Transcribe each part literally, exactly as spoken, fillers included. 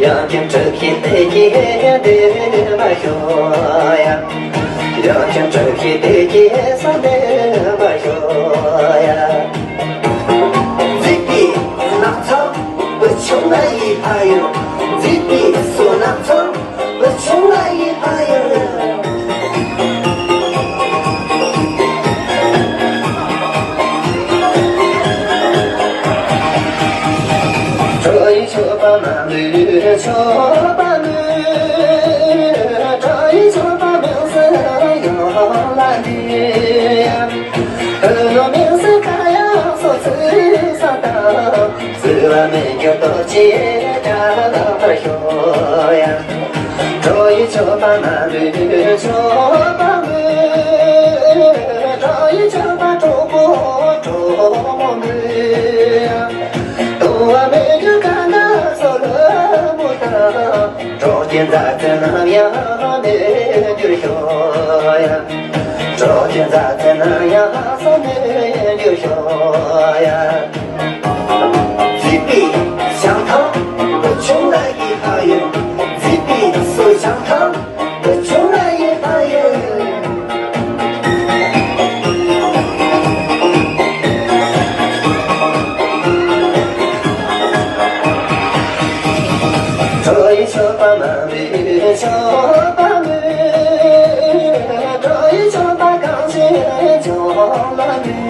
ཡང་ཁྱེད་གྲུ་ཁྱེད་དེ་ཁྱེད་དེ་མ་ཤོ་ཡ། ཡང་ཁྱེད་གྲུ་ཁྱེད་དེ་ཁྱེད་བསམ་དེ་མ་ཤོ་ཡ། མཛེས་པའི་ནགས་ཚལ་བུ་ཆུང་ང་ཡི་ཕ་ཡུལ། མཛེས་པའི་སོ་ནགས་ཚལ་བུ་ཆུང་ང་ཡི་ཕ་ཡུལ། ཁྲོ་ཡི་ཆོས་པ་མ་ལུས་ཆོས་པ་ལུས། ཁྲོ་ཡི་ཆོས་པ་མིང་སྲིང་ཡོངས་ལ་འདུད། ཨ་ནི་མིང་སྲིང་ཁ་ཡག་སོ་སོའི་ས་དང་། བརྩེ་བ་མི་འགྱུར་རྡོ་རྗེའི་གྲལ་ལ་ཤོག་ཡ། ཁྲོ་ཡི་ཆོས་པ་མ་ལུས་ཆོས་པ་ལུས། ཁྲོ་ཡི་ཆོས་པ་གྲོགས་པོ་གྲོགས་མོ་ལུས། དུང་བ་མི་འགྱུར་གང་ག་སོ་ལ་མོ་དང་། གྲོགས་ཀྱི་མཛའ་བརྩེ་ནམ་ཡང་མི་འགྱུར་ཤོག་ཡ། གྲོགས་ཀྱི་མཛའ་བརྩེ་ནམ་ཡང་སོ་མི་འགྱུར་ཤོག་ཡ། མཛེས་པའི་བྱང་ཐང་བུ་ཆུང་ང་ཡི་ཕ་ཡུལ། མཛེས་པའི་སོ་བྱང་ཐང་བུ་ཆུང་ང་ཡི་ཕ་ཡུལ། ཁྲོ་ཡི་ཆོས་པ་མ་ལུས་ཆོས་པ་ལུས། ཁྲོ་ཡི་ཆོས་པ་གངས་ཅན་ལྗོངས་ལ་ལུས།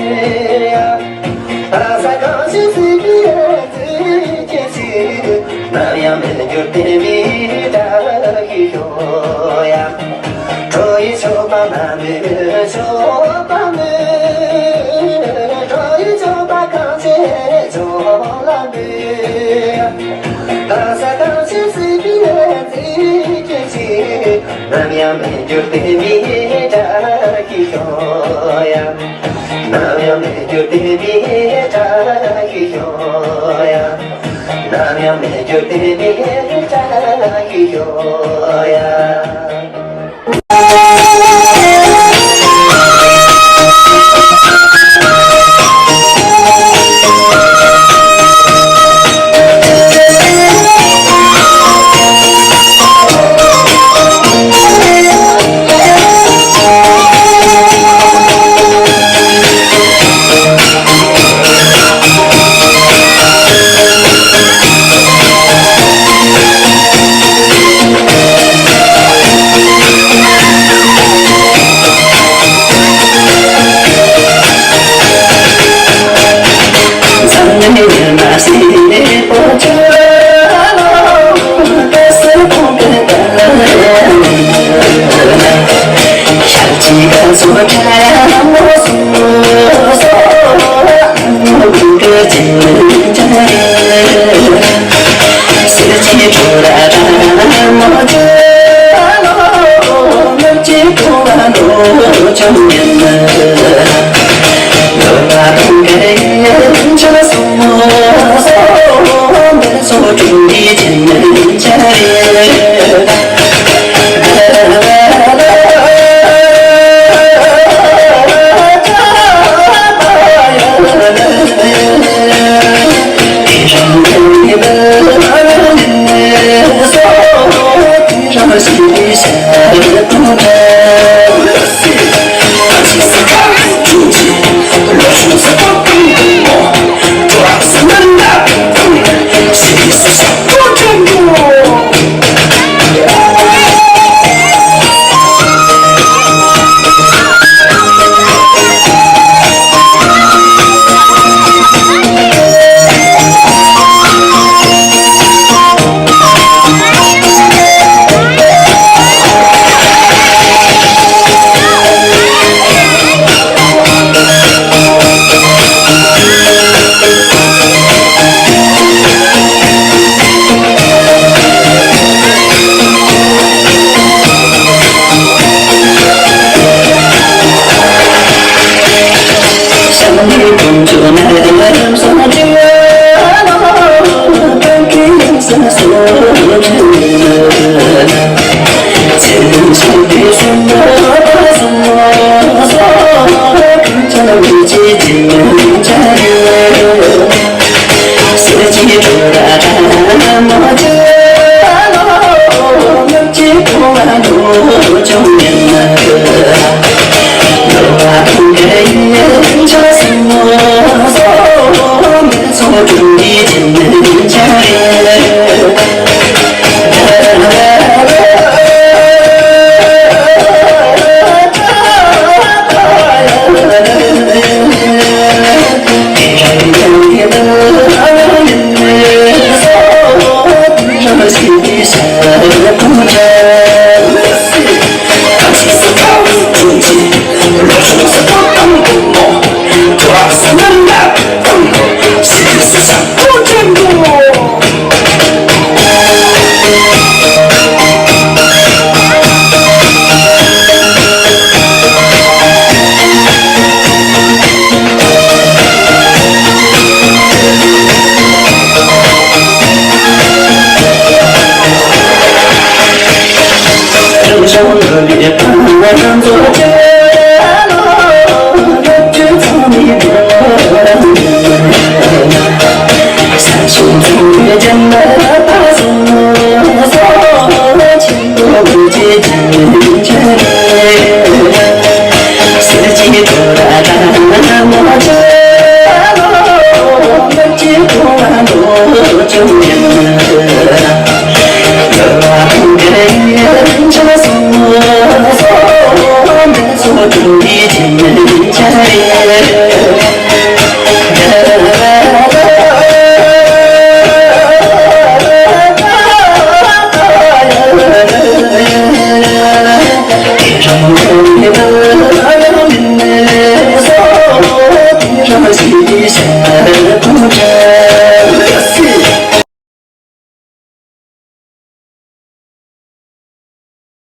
ལྷ་ས་གངས་ཅན་སྲིད་པའི་མཛེས་རྒྱན་ཞིག་ནམ་ཡང་མི་འགྱུར་བརྟན་པའི་བཀྲ་ཤིས་ཤོག་ཡ། ཁྲོ་ཡི་ཆོས་པ་མ་ལུས་ཆོས་པ་ལུས། ཁྲོ་ཡི་ཆོས་པ་གངས་ཅན་ལྗོངས་ལ་ལུས། ལྷ་ས་གངས་ཅན་སྲིད་པའི་མཛེས་རྒྱན་ཞིག་ནམ་ཡང་མི་འགྱུར་བརྟན་པའི་བཀྲ་ཤིས་ཤོག་ཡ། ནམ་ཡང་མི་འགྱུར་བརྟན་པའི་བཀྲ་ཤིས་ཤོག་ཡ། ནམ་ཡང་མི་འགྱུར་བརྟན་པའི་བཀྲ་ཤིས་ཤོག་ཡ།